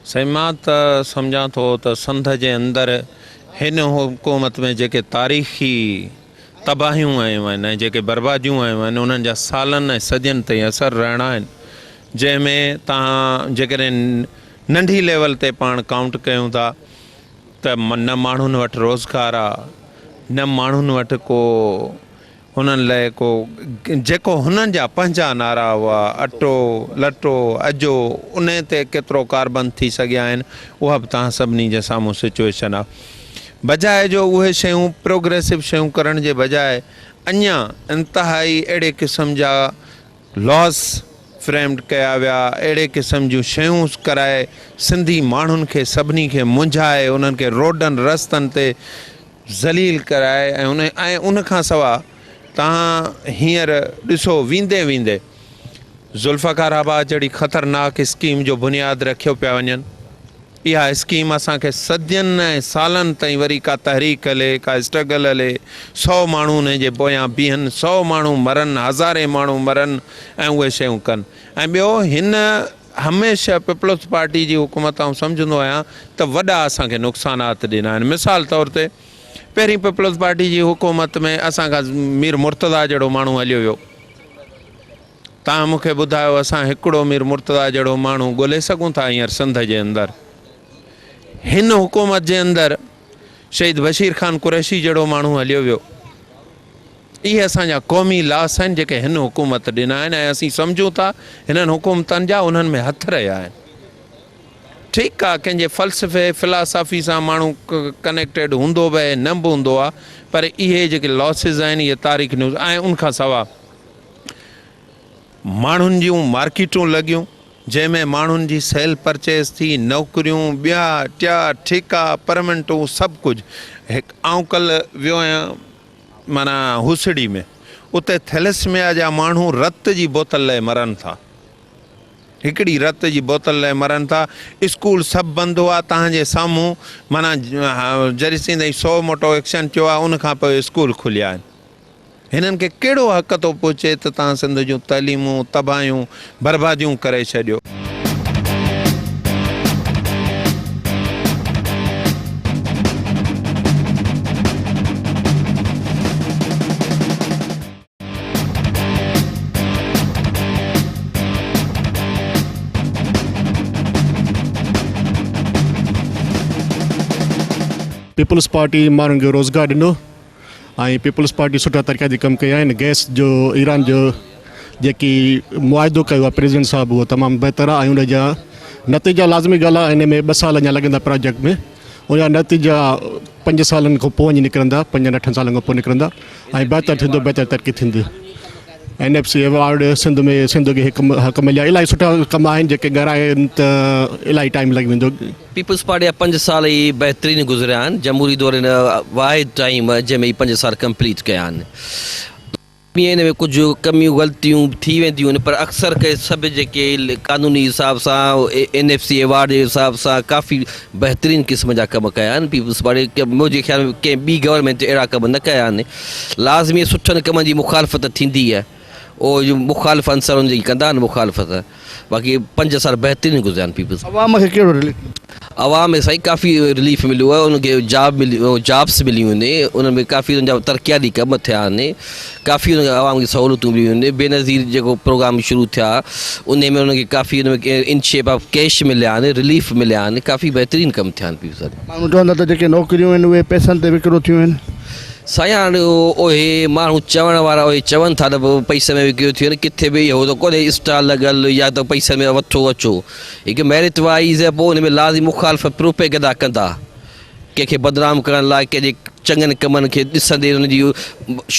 سائين مان ته سمجهان ٿو ته سنڌ جي اندر هن حڪومت ۾ جيڪي تاريخي تباهيون آيون آهن ۽ جيڪي برباديون آيون آهن انهن جا سالن ۽ صدين تائين اثر رهڻا آهن جنهن ۾ توهان جيڪڏهن ننڍي ليول تي پاڻ ڪائونٽ ڪيون ٿا ته نه ماڻهن وٽ روزگار آ نه ماڻهن وٽ ڪو هنن لئه ڪو جيڪو هنن جا پنهنجا نعرا هئا، اٽو، لٽو، اجهو، انهي تي ڪيترو ڪاربند ٿي سگهيا آهن، اها به توهان سڀني جي سامهون سچوئيشن آ. بجاء جو اهي شيون پروگريسو شيون ڪرڻ جي بجاء اڃا انتهائي اهڙي قسم جا لاز فريمڊ ڪيا ويا، اهڙي قسم جون شيون ڪرائي سنڌي ماڻهن کي سڀني کي منجهائي انهن کي روڊن رستن تي ذليل ڪرائي ۽ ان ۽ ان کان سوا توهان هينئر ڏسو ويندي ويندي ذوالفقار آباد جهڙي خطرناڪ اسڪيم جو بنياد رکيو پيا وڃن اها اسڪيم اسان کي صدين ۽ سالن تائين وري ڪا تحريڪ هلي ڪا اسٽرگل هلي سو ماڻهو انهي جي پويان بيهن سو ماڻهو مرن هزارين ماڻهو مرن ۽ اهي شيون ڪن ۽ ٻيو هن هميشه پيپلز پارٽي جي حڪومت آئون سمجهندو آهيان ته وڏا اسان کي نقصانات ڏنا آهن مثال طور تي پهرين پيپلز پارٽي جي حڪومت ۾ اسان کان مير مرتضيٰ جهڙو ماڻهو هليو ويو توهان مون کي ٻڌايو اسان هڪڙو مير مرتضيٰ جهڙو ماڻهو ڳولي سگهون ٿا هينئر سنڌ جي اندر هن حڪومت جي اندر شهيد بشير خان قريشي جهڙو ماڻهو هليو ويو. اهي اسان جا قومي لاس آهن جيڪي هن حڪومت ڏنا آهن ۽ اسين سمجهون ٿا هنن حڪومتن جا انهن ۾ هٿ رهيا آهن. ٺيڪ آ ڪنهن جي فلسفي، فلاسافي سان ماڻهو ڪنيڪٽيڊ هوندو به آهي نه به هوندو آ پر اهي جيڪي لاسز آهن اهي تاريخ نيوز ۽ ان کان سوا ماڻهن جون مارڪيٽون لڳيون جنهن ۾ ماڻهن جي سيل پرچيز ٿي، نوڪريون، ٻيا ٽيا ٺيڪا، پرمنٽون سڀ ڪجهه. آئون ڪلهه ويو آهيان معنيٰ هوسڙي ۾ اتي ٿيلسميا جا ماڻهو رت جي بوتل لئه مرن ٿا. هڪڙي رت جي بوتل لئه مرن ٿا. اسڪول سڀ بند هئا تهان جي سامهون معنيٰ جڏهن تائين سو موٽو ايڪشن ٿيو آهي ان کان پوء اسڪول کليا آهن. هنن کي ڪهڙو حق ٿو پهچي ته توهان سنڌ جون تعليمون تباهيون برباديون ڪري ڇڏيو. پيپلز پارٽي ماڻهن کي روزگار ڏنو ۽ پيپلز پارٽي سٺا ترقياتي ڪم ڪيا آهن گئس جو ايران جو جيڪي معاهدو ڪيو آهي پريزيڊنٽ صاحب اهو تمام بهتر آهي ۽ ان جا نتيجا لازمي ڳالهه آهي ان ۾ ٻه سال اڃا لڳندا پراجيڪٽ ۾ ان جا نتيجا پنج سالن کان پوء وڃي نڪرندا پنجن اٺن سالن کان پوء نڪرندا ۽ بهتر ٿيندو بهتر ترقي ٿيندي N F C award Sindh ۾ Sindh کي هڪ حق مليا الاهي سٺا ڪم آهن جيڪي ڳڻائن ته الاهي ٽائيم لڳي ويندو. پيپلز پارٽي جا پنج سال ئي بهترين گذريا آهن جمهوري دور هن واحد ٽائيم جنهن ۾ هي پنج سال ڪمپليٽ ڪيا آهن. ان ۾ ڪجهه ڪميون غلطيون ٿي وينديون آهن پر اڪثر ڪري سڀ جيڪي قانوني حساب سان اين ايف سي ايوارڊ جي حساب سان ڪافي بهترين قسم جا ڪم ڪيا آهن پيپلز پارٽي منهنجي خيال ۾ ڪنهن ٻي گورنمينٽ اهڙا ڪم نه ڪيا آهن لازمي سٺن ڪمن جي مخالفت ٿيندي آهي اهو مخالف عنصر ان جي ڪندا آهن مخالفت باقي پنج سال بهترين گذريا آهن پيپلز. عوام کي ڪهڙو رليف مليو؟ عوام کي سائين ڪافي رليف مليو آهي انهن کي جاب مليو جابس مليون آهن انهن ۾ ڪافي انهن جا ترقياتي ڪم ٿيا آهن ڪافي انهن کي عوام کي سهولتون مليون آهن بينظير جيڪو پروگرام شروع ٿيا انهي ۾ انهن کي ڪافي ان ۾ ان شيپ آف ڪيش مليا آهن رليف مليا آهن ڪافي بهترين ڪم ٿيا آهن پيپلز پارٽي. ماڻهو چون ٿا ته جيڪي نوڪريون آهن اهي پئسن تي وڪرو ٿيون آهن. سائين هاڻ اهي ماڻهو چوڻ وارا اهي چون ٿا ته پئسن ۾ وڪريو ٿيون آهن ڪٿي به اهو ته ڪونهي اسٽال لڳل يا ته پئسن ۾ وٺو اچو هڪ ميرٽ وائيز پوء ان ۾ لازمي مخالفت پروپيگنڊا ڪندا ڪنهن کي بدنام ڪرڻ لاء ڪنهن جي چڱن ڪمن کي ڏسندي ان جي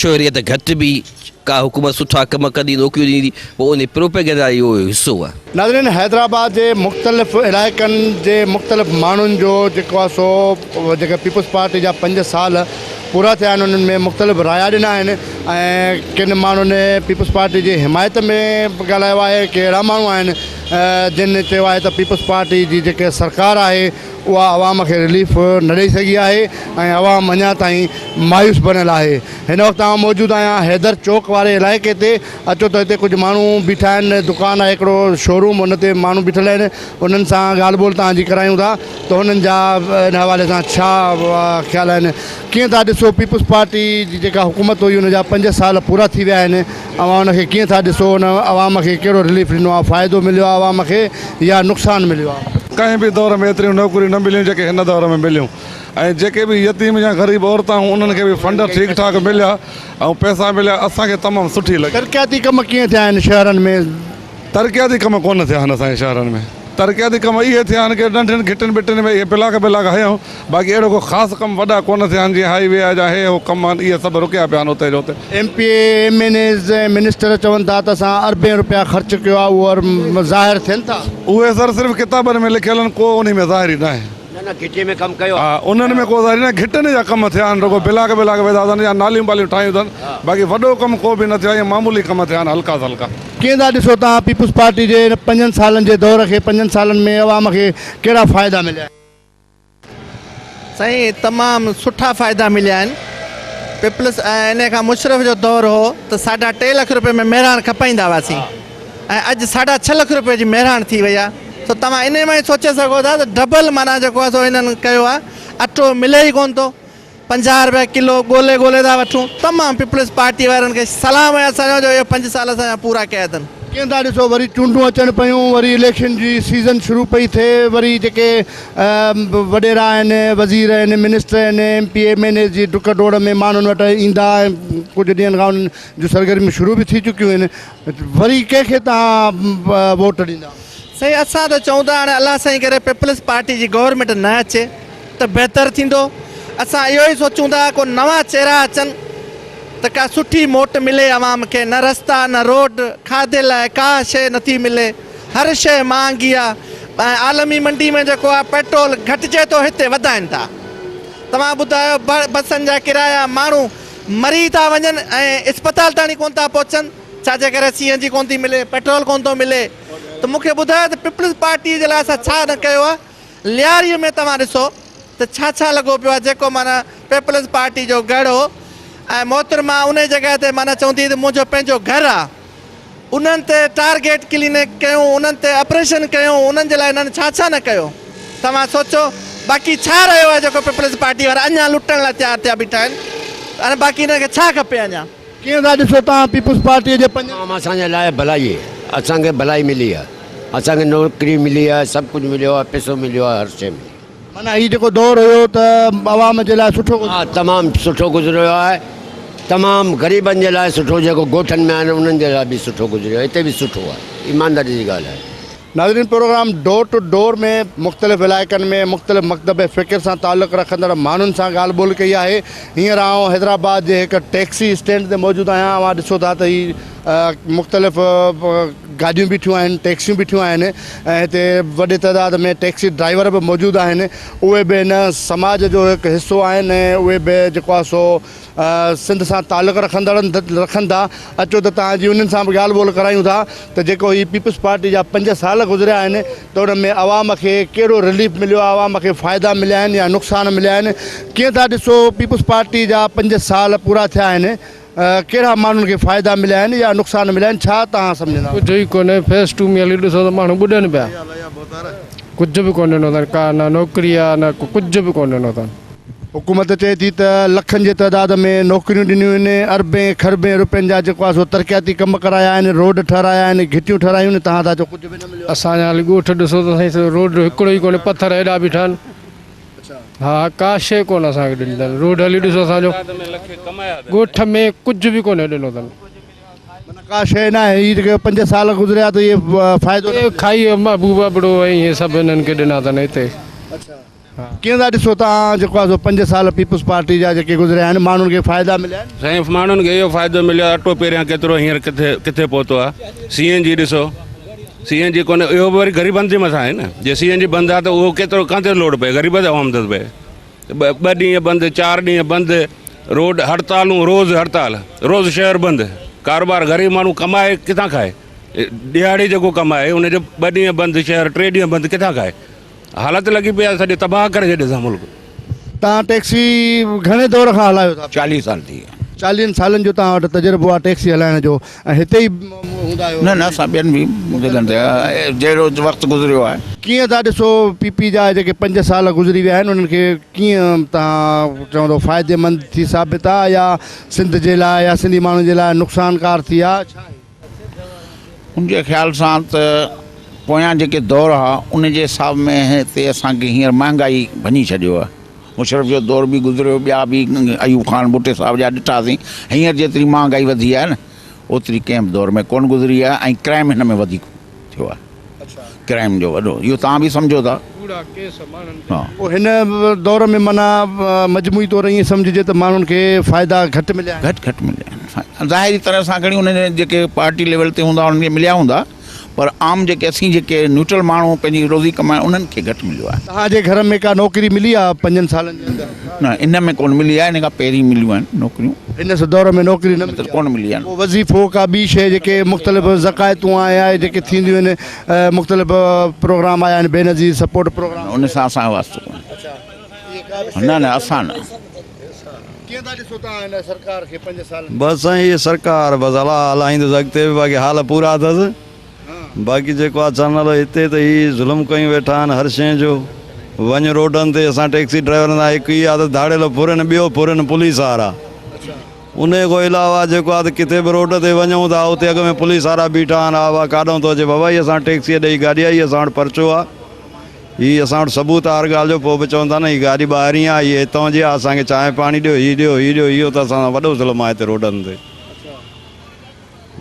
شهريت گهٽ به ڪا حڪومت سٺا ڪم ڪندي نوڪريون ڏيندي پوء ان پروپيگنڊا جو اهو حصو آهي. ناظرين حيدرآباد جي مختلف علائقن جي مختلف ماڻهن جو جيڪو آهي سو جيڪا پيپلز پارٽي جا پنج سال پورا ٿيا آهن انهن ۾ مختلف رايا ڏنا آهن ۽ ڪن ماڻهن پيپلز پارٽي جي حمايت ۾ به ڳالهايو آهي ڪي اهڙا ماڻهو آهن جن چيو آهي ته پيپلز پارٽي جي جيڪا سرڪار آهي اها عوام کي رليف نه ڏئي سگهي آهي ۽ عوام اڃا تائين مايوس بڻيل آهي. هن وقت آئون موجود آهيان حيدر چوڪ واري علائقي تي اچو ته هتي ڪجهه ماڻهو بيٺا آهن دڪان آهي هڪڙو شوروم ان تي ماڻهو بيٺل آهن انهن سان ڳالهه ٻولهه توهان جي ڪرايون ٿا ته هنن جا ان حوالي سان ڇا خيال آهن ڪيئن ٿا ڏسو پيپلز پارٽي جي جيڪا حڪومت هئي ان جا پنج سال پورا ٿي ويا آهن اوهان ان کي ڪيئن ٿا ڏسو ان عوام کي ڪهڙو رليف ڏنو آهي فائدو مليو آهي عوام کي يا نقصان مليو آهي. ڪنهن به دور ۾ ايتريون نوڪريون نه مليون جيڪي هن دور ۾ مليون ۽ جيڪي به يتيم يا غريب عورتان هيون انهن کي به فنڊ ٺيڪ ٺاڪ مليا ۽ پئسا مليا اسان کي تمام سٺي لڳي. ترقياتي ڪم ڪيئن ٿيا آهن شهرن ۾؟ ترقياتي ڪم ڪونه ٿيا آهن اسان جي شهرن ۾ ترقياتي ڪم اهي ٿيا آهن ڪي ننڍين گهٽين ٻٽين ۾ اهي بلاڪ بلاڪ هنيائون باقي اهڙو ڪو خاص ڪم وڏا ڪونه ٿيا آهن جيئن هائي وي آهي جا هي هو ڪم آهن اهي سڀ رڪيا پيا آهن اتي جو اتي. M P A, M N As ۽ minister چون ٿا ته اسان اربين روپيا خرچ ڪيو آهي اهو ظاهر ٿين ٿا؟ اهي سر صرف ڪتابن ۾ لکيل آهن ڪو انهي ۾ ظاهري ناهي. نه نه گهٽي ۾ ڪم ڪيو ها انهن ۾ ڪو ظاهري نه گهٽن جا ڪم ٿيا آهن رڳو بلاڪ بلاڪ وڌا اٿن يا ناليون باليون ٺاهيون اٿن باقي وڏو ڪم ڪو به نه ٿيو آهي ائين معمولي ڪم ٿيا آهن هلڪا سلڪا. ڪيئن ٿا ڏسو توهان پيپلز پارٽي جي هن پنجن سالن جي دور کي پنجن سالن ۾ عوام کي ڪهڙا فائدا مليا آهن؟ سائين تمام سٺا فائدا مليا آهن پيپلز ۽ انهي کان مشرف جو دور هو ته ساڍا ٽي لک روپين ۾ مهراڻ کپائيندا هئاسين ۽ اڄ ساڍا ڇهه لک روپين جي مهراڻ ٿي وئي آهي سو توهان انهي مان ئي سوچي سگهو ٿا ته ڊبل معنيٰ جيڪو آهي سو هنن ڪيو آهي اٽو ملي ئي ڪونه ٿو 50 روپيا ڪلو ڳولي ڳولي ٿا وٺون تمام پيپلز پارٽي وارن کي سلام آهي اسان جو جو اهي پنج سال اسان جا پورا ڪيا اٿن. ڪيئن ٿا ڏسو وري چونڊون اچن پيون وري اليڪشن جي سيزن شروع پئي ٿئي وري جيڪي وڏيرا آهن وزير آهن منسٽر آهن M P M N As جي ڊڪ ڊوڙ ۾ ماڻهن وٽ ايندا ۽ ڪجهه ڏينهن کان انهن جون سرگرميون شروع به ٿي چڪيون آهن وري ڪنهن کي توهان ووٽ ڏيندا؟ سائين اسان ته چئون ٿا هاڻي الله سائين ڪري پيپلز پارٽي جي گورنمينٽ نه اچي ته بهتر ٿيندو اسان اهو ئي سوچون ٿا ڪو نوان چهرا اچن ته ڪا سٺي موٽ ملي عوام کي نه رستا نه روڊ کاڌي لاء ڪا شيء نٿي ملي هر شيء مهانگي آ ۽ عالمي منڊي ۾ جيڪو آ پيٽرول گهٽجي ٿو هتي وڌائين ٿا توهان ٻڌايو بسن جا ڪرايا ماڻهو مري ٿا وڃن ۽ اسپتال تاڻي ڪونه ٿا پهچن ڇا جي ڪري سي اين جي ڪونه ٿي ملي پيٽرول ڪونه ٿو ملي ته مون کي ٻڌايو ته پيپلز پارٽي جي لاء اسان ڇا نه ڪيو آهي لياري ۾ توهان ڏسو ته ڇا ڇا لڳو پيو آهي جيڪو معنيٰ پيپلز پارٽي جو گڙهه هو ۽ محترمه انهي جڳهه تي معنيٰ چوندي ته منهنجو پنهنجو گهر آهي انهن تي ٽارگيٽ ڪلينڪ ڪيون، انهن تي آپريشن ڪيون، انهن جي لاء انهن ڇا ڇا نه ڪيو. توهان سوچو باقي ڇا رهيو آهي جيڪو پيپلز پارٽي وارا اڃا لٽڻ لاء تيار ٿيا بيٺا آهن ۽ باقي انهن کي ڇا کپي اڃا. ڪيئن ٿا ڏسو توهان پيپلز پارٽيء جي پنجن. عوام اسان جي لاء ڀلائي آهي اسان کي ڀلائي ملي آهي اسان کي نوڪري ملي آهي سڀ ڪجهه مليو آهي پئسو مليو آهي هر شيء ملي. معنيٰ هي جيڪو دور هيو ته عوام جي لاء سٺو گذريو. ها تمام سٺو گذريو آهي تمام غريبن جي لاء سٺو جيڪو ڳوٺن ۾ آهن انهن جي لاء به سٺو گذريو هتي به سٺو آهي ايمانداري جي ڳالهه آهي. ناظرين پروگرام ڊور ٽو ڊور ۾ مختلف علائقن ۾ مختلف مڪتب فڪر سان تعلق رکندڙ ماڻهن سان ڳالهه ٻولهه ڪئي آهي هينئر آئون حيدرآباد جي هڪ ٽيڪسي اسٽينڊ تي موجود آهيان اوهان ڏسو ٿا ته هي مختلف گاڏيون بيٺيون آهن، ٽيڪسيون بيٺيون آهن ۽ هتي وڏي تعداد ۾ ٽيڪسي ڊرائيور به موجود آهن، اهي به هن سماج جو هڪ حصو آهن ۽ اهي به جيڪو آهي سو سنڌ سان تعلق رکندڙ رکن ٿا. اچو ته توهان جي انهن سان به ڳالهه ٻولهه ڪرايون ٿا ته جيڪو هي پيپلز پارٽي جا پنج سال گذريا آهن ته ان ۾ عوام کي ڪهڙو رليف مليو آهي، عوام کي فائدا مليا آهن يا نقصان مليا آهن، ڪيئن ٿا ڏسو پيپلز پارٽي جا پنج سال پورا ٿيا آهن. ڪهڙا ماڻهن کي فائدا مليا آهن يا نقصان مليا آهن ڇا توهان سمجهندا. ڪجهه ئي ڪونهي فيس ٽو ۾ هلي ڏسو ته ماڻهو ٻڏن پيا ڪجهه به ڪونه ڏنو اٿن ڪا نه نوڪري آ نه ڪجهه به ڪونه ڏنو اٿن. حڪومت چئي ٿي ته لکن جي تعداد ۾ نوڪريون ڏنيون آهن اربين کربين روپين جا جيڪو آهي سو ترقياتي ڪم ڪرايا آهن روڊ ٺهرايا آهن گهٽيون ٺهرايون آهن توهان ٿا چئو ڪجهه به نه مليو آهي. اسان جا هلي ڳوٺ ڏسو ته سائين روڊ هڪڙو ئي ڪونهي پٿر هيڏا بيٺا آهن. ها ڪا شيء ڪونه اسان کي ڏني اٿن روڊ هلي ڏسو اسان جو ڳوٺ ۾ ڪجهه به ڪونه ڏنو اٿن. معنيٰ ڪا شيء ناهي هي جيڪي پنج سال گذريا ته اهي فائدو نه مليو. کائي ويو محبوب ابڙو ۽ اهي سڀ هنن کي ڏنا اٿن هتي. ڪيئن ٿا ڏسو توهان جيڪو آهي سو پنج سال پيپلز پارٽي جا جيڪي گذريا آهن ماڻهن کي فائدا مليا آهن؟ سائين ماڻهن کي اهو فائدو مليو آهي اٽو پهريان ڪيترو هينئر ڪٿي ڪٿي پهتو آهي سي اين جي ڏسو سي اين جي ڪونهي اهو به وري غريبن جي مٿان آهي نه جي سي اين جي بند آهي ته اهو ڪيترو ڪانتي لوڊ پئي غريب تي عوام تي پئي ٻه ڏينهن بند چار ڏينهن بند روڊ هڙتالون روز هڙتال روز شهر بند ڪاروبار غريب ماڻهو ڪمائي ڪٿان کائي ڏهاڙي جيڪو ڪمائي ان جو ٻه ڏينهن بند شهر ٽي ڏينهن بند ڪٿان کائي حالت لڳي پئي آهي سڄي تباهه ڪري ڇڏي اسان ملڪ. توهان ٽيڪسي گهڻي دور کان هلايو ٿا؟ چاليهه سال ٿي ويا. چاليهن سالن جو توهان وٽ تجربو آهي ٽيڪسي هلائڻ جو ۽ هتي ئي هوندا آهيو؟ نه نه اسان ٻين به جڳهن تي جهڙو وقت گذريو آهي. ڪيئن ٿا ڏسو پي پي جا جيڪي پنج سال گذري ويا آهن انهن کي ڪيئن توهان چوندو فائديمند ٿي ثابت آهي يا سنڌ جي لاء يا سنڌي ماڻهن جي لاء نقصانڪار ٿي آهي ڇا آهي؟ منهنجي خيال سان ته پويان جيڪي دور ها ان جي حساب ۾ هتي اسان کي هينئر مهانگائي ڀڃي ڇڏيو آهي. مشرف جو دور به گذريو ٻيا به ايوب خان ڀٽي صاحب جا ڏٺاسين هينئر جيتري مهانگائي وڌي آهي نه اوتري ڪنهن به دور ۾ ڪونه گذري آهي ۽ ڪرائم هن ۾ وڌيڪ ٿيو آهي ڪرائم جو وڏو اهو توهان به سمجهو ٿا. ها. پوء هن دور ۾ معنيٰ مجموعي طور ائين سمجهجي ته ماڻهن کي فائدا گهٽ مليا آهن. گهٽ گهٽ مليا آهن فائدا ظاهري طرح سان کڻي انهن جي جيڪي پارٽي ليول تي هوندا انهن کي مليا هوندا پر عام جيڪي اسين جيڪي نيوٽرل ماڻهو پنهنجي روزي ڪمائڻ انهن کي گهٽ مليو آهي. توهان جي گهر ۾ ڪا نوڪري ملي آهي پنجن سالن جي اندر؟ نه ان ۾ ڪونه ملي آهي ان کان پهرين مليون آهن نوڪريون. هن دور ۾ نوڪري نه ملي آهي. ڪونه ملي آهي. ڪو وظيفو ڪا ٻي شيء جيڪي مختلف زڪواتون آيا جيڪي ٿينديون آهن مختلف پروگرام آيا آهن بينظير سپورٽ پروگرام. ان سان اسان جو واسطو ڪونهي. نه نه اسان نه. ڪيئن ٿا ڏسو توهان هن سرڪار کي پنج سالن. بس سائين هي سرڪار بس الله هلائيندس اڳتي به باقي حال پورا اٿس باقي جيڪو آ چينل هتي ته هي ظلم ڪيون ويٺا آهن هر شيء جو وڃ روڊن تي اسان ٽيڪسي ڊرائيورن سان هڪ هي آ ته ڌاڙيل ڦرن ٻيو ڦرن پوليس وارا. انهي کان علاوه جيڪو آ ته ڪٿي به روڊ تي وڃون ٿا اتي اڳ ۾ پوليس وارا بيٺا آهن ها وا ڪاڏهون ٿو اچي بابا هي اسان ٽيڪسيء ڏئي گاڏي آ هي اسان وٽ پرچو آ هي اسان وٽ ثبوت آ هر ڳالهه جو پوء به چون ٿا نه هي گاڏي ٻاهرين آ هي هتان جي آ اسان کي چانهه پاڻي ڏيو هي ڏيو هي ڏيو اهو ته اسان سان وڏو ظلم آ هتي روڊن تي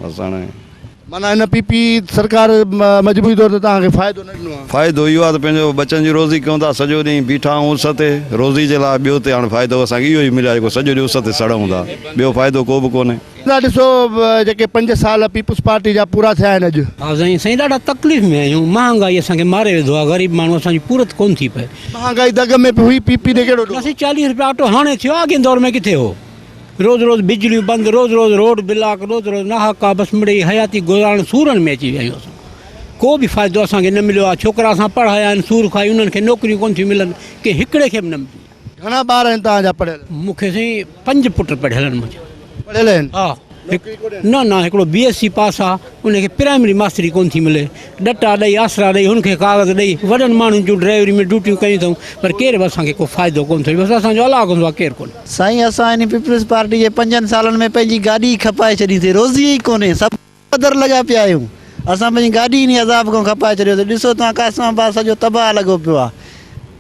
بس هاڻي. معنيٰ هن پي پي سرڪار مجموعي طور تي توهان کي فائدو نه ڏنو آهي. فائدو اهو آهي ته پنهنجو ٻچن جي روزي ڪيون ٿا سڄو ڏينهن بيٺا آهيون اس تي روزي جي لاء ٻيو ته هاڻي فائدو اسان کي اهو ئي مليو آهي جيڪو سڄو ڏينهن اس تي سڙون ٿا ٻيو فائدو ڪو به ڪونهي. ادا ڏسو جيڪي پنج سال پيپلز پارٽي جا پورا ٿيا آهن اڄ. ها سائين سائين ڏاڍا تڪليف ۾ آهيون مهانگائي اسان کي ماري وڌو آهي غريب ماڻهو اسان جي پورت ڪون ٿي پئي. مهانگائي ته اڳ ۾ به هئي پي پي تي ڪهڙو ڏوهه. نه سائين 40 رپيا اٽو هاڻي ٿيو آهي اڳين دور ۾ ڪٿي هو. روز روز بجليون بند، روز روز روڊ بلاڪ، روز روز ناحق آ، بس مڙئي حياتي گذارڻ سورن ۾ اچي ويا آهيون اسان. ڪو به فائدو اسان کي نه مليو آ، ڇوڪرا اسان پڙهايا آهن سور کائي انهن کي نوڪريون ڪونه ٿيون ملن، ڪنهن هڪڙي کي به نه ملي. گهڻا ٻار آهن توهان جا پڙهيل؟ مون کي سائين پنج پٽ پڙهيل آهن منهنجا. پڙهيل آهن؟ ها. نه نه هڪڙو بي ايس سي پاس آ ان کي پرائمري ماستري ڪونه ٿي ملي. ڏٽا ڏئي آسرا ڏئي هن کي ڪاغذ ڏئي وڏن ماڻهن جون ڊرائيوري ۾ ڊيوٽيون ڪيون اٿئون پر ڪير به اسان کي ڪو فائدو ڪونه ٿو ڏئي بس اسان جو الله کان سوا ڪير ڪونهي. سائين اسان هن پيپلز پارٽي جي پنجن سالن ۾ پنهنجي گاڏي ئي کپائي ڇڏي سي روزي ئي ڪونهي سڀ پڌر لڳا پيا آهيون اسان پنهنجي گاڏي انهي عذاب کان کپائي ڇڏيو سي ڏسو توهان قاسم آباد سڄو تباهه لڳو پيو آ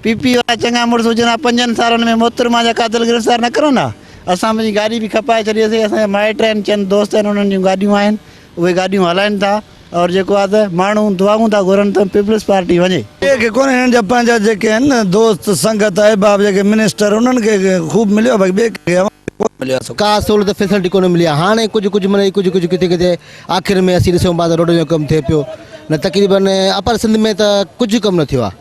پي پي وارا چڱا مڙس هجن ها پنجن سالن ۾ محترمه جا قاتل گرفتار نه ڪرن ها اسان پنهنجي گاڏي به کپائي ڇڏي سي اسان جا مائٽ آهن چند دوست آهن انهن جون گاڏيون آهن اهي گاڏيون هلائن ٿا اور جيڪو آ ته ماڻهو دعائون ٿا گهرن ته پيپلز پارٽي وڃي. ٻئي کي ڪونهي هنن جا پنهنجا جيڪي آهن نه دوست سنگت احباب جيڪي منسٽر انهن کي خوب مليو آهي باقي ٻئي ڪنهن کي عوام کي ڪونه مليو آهي. ڪا سهولت فيسلٽي ڪونه ملي آهي هاڻي ڪجهه ڪجهه ملي ڪجهه ڪجهه ڪٿي ڪٿي آخر ۾ اسين ڏسون پيا ته روڊن جو ڪم ٿئي پيو نه تقريبن اپر سنڌ ۾ ته ڪجهه ڪم نه ٿيو آهي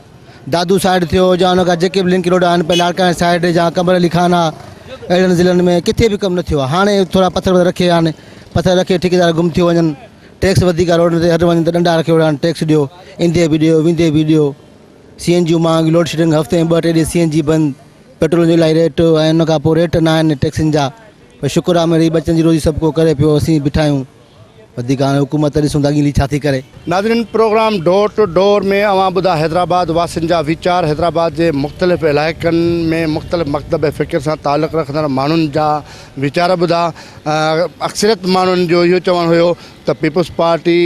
دادو سائيڊ ٿيو يا ان کان جيڪي به لنڪ روڊ آهن پي لاڙڪاڻي سائيڊ يا قمبر علي خان آهي اهڙن ضلعن ۾ ڪٿي به ڪم نه ٿيو آهي هاڻي ٿورا پٿر وٿر رکي ويا آهن پٿر رکي ٺيڪيدار گم ٿيو وڃن ٽيڪس وڌيڪ آهي روڊن تي هٽ وڃن ته ڏنڊا رکي ويا آهن ٽيڪس ڏيو ايندي به ڏيو ويندي به ڏيو سي اين جي مهانگي لوڊ شيڊنگ هفتي ۾ ٻه ٽي ڏينهن سي اين جي بند پيٽرول جو الاهي ريٽ ۽ ان کان پوء ريٽ نه آهن ٽيڪسن جا پر شڪر آهي مڙئي ٻچن جي روزي سڀ ڪو ڪري پيو اسين بيٺا آهيون وڌيڪ هاڻي حڪومت ڏسون ته اڳي ڇا ٿي ڪري. ناظرين پروگرام ڊور ٽو ڊور ۾ اوهان ٻڌا حيدرآباد واسين جا ويچار حيدرآباد جي مختلف علائقن ۾ مختلف مڪتب فڪر سان تعلق رکندڙ ماڻهن جا ويچار ٻڌا اڪثريت ماڻهن جو اهو چوڻ هيو ته پيپلز پارٽي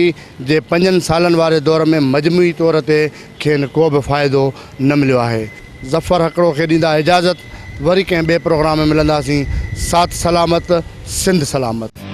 جي پنجن سالن واري دور ۾ مجموعي طور تي کين ڪو به فائدو نه مليو آهي. ظفر هڪڙو کي ڏيندا اجازت وري ڪنهن ٻئي پروگرام ۾ ملنداسين ساٿ سلامت سنڌ سلامت.